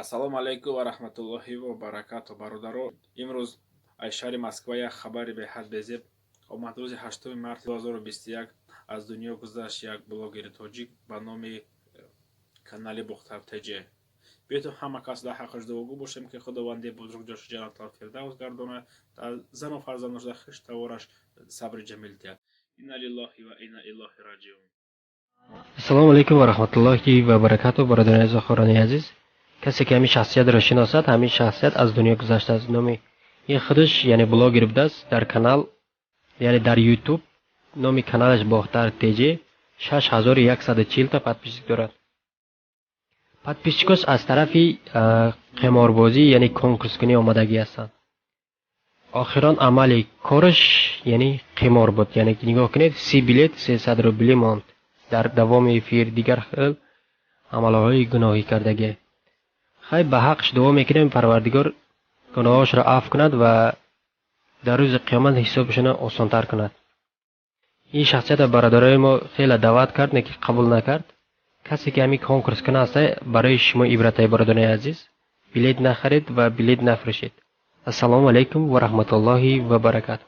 Ассалому алайкум ва раҳматуллоҳи ва баракату, бародаро. Имрӯз аз шаҳри Москва як хабари беҳад безеб омад. Рӯзи 8 марти 2021 аз дунё гузашт як блогери тоҷик ба номи канали Бохтар ТЖ. Биёед, ҳама кас дар ҳаққаш дуогӯ бошем, ки Худованди бузург ҷошу Ҷаннатул Фирдавс гардонад, зану фарзандош, хешу-тавораш сабри ҷамил диҳад. Инна лиллоҳи ва инна илайҳи роҷиун. Ассалому алайкум ва раҳматуллоҳи ва баракату, бародарони азиз ва хоҳарони азиз. Касе ки ҳамин шахсиятро шиносад, ҳамин шахсият аз дунё гузаштааст. Номи ин худаш, яъне блогер будааст дар канал, яъне дар Ютуб, номи каналаш Бохтар ТЖ, 6140 та подписчик дорад. Подписчикош аз тарафи қиморбозӣ, яъне конкурскунӣ омадагӣ ҳастанд. Охирон амали кораш, яъне қимор буд. Яъне нигоҳ кунед, 30 билет 300 рубли монд. Дар давоми эфир дигар хел амалҳои гуноҳӣ кардагӣ. Хай, ба ҳаққш дуо мекунем, Парвардигор гуноҳошро афв кунад ва дар рӯзи қиёмат ҳисобашонро осонтар кунад. Ин шахсиятро бародарои мо хеле даъват кард, лекин қабул накард. Касе ки ҳамин конкурс кунад аста, барои шумо ибратае, бародарони азиз: билет нахаред ва билет нафурӯшед. Ассалому алайкум ва раҳматуллоҳи ва баракату.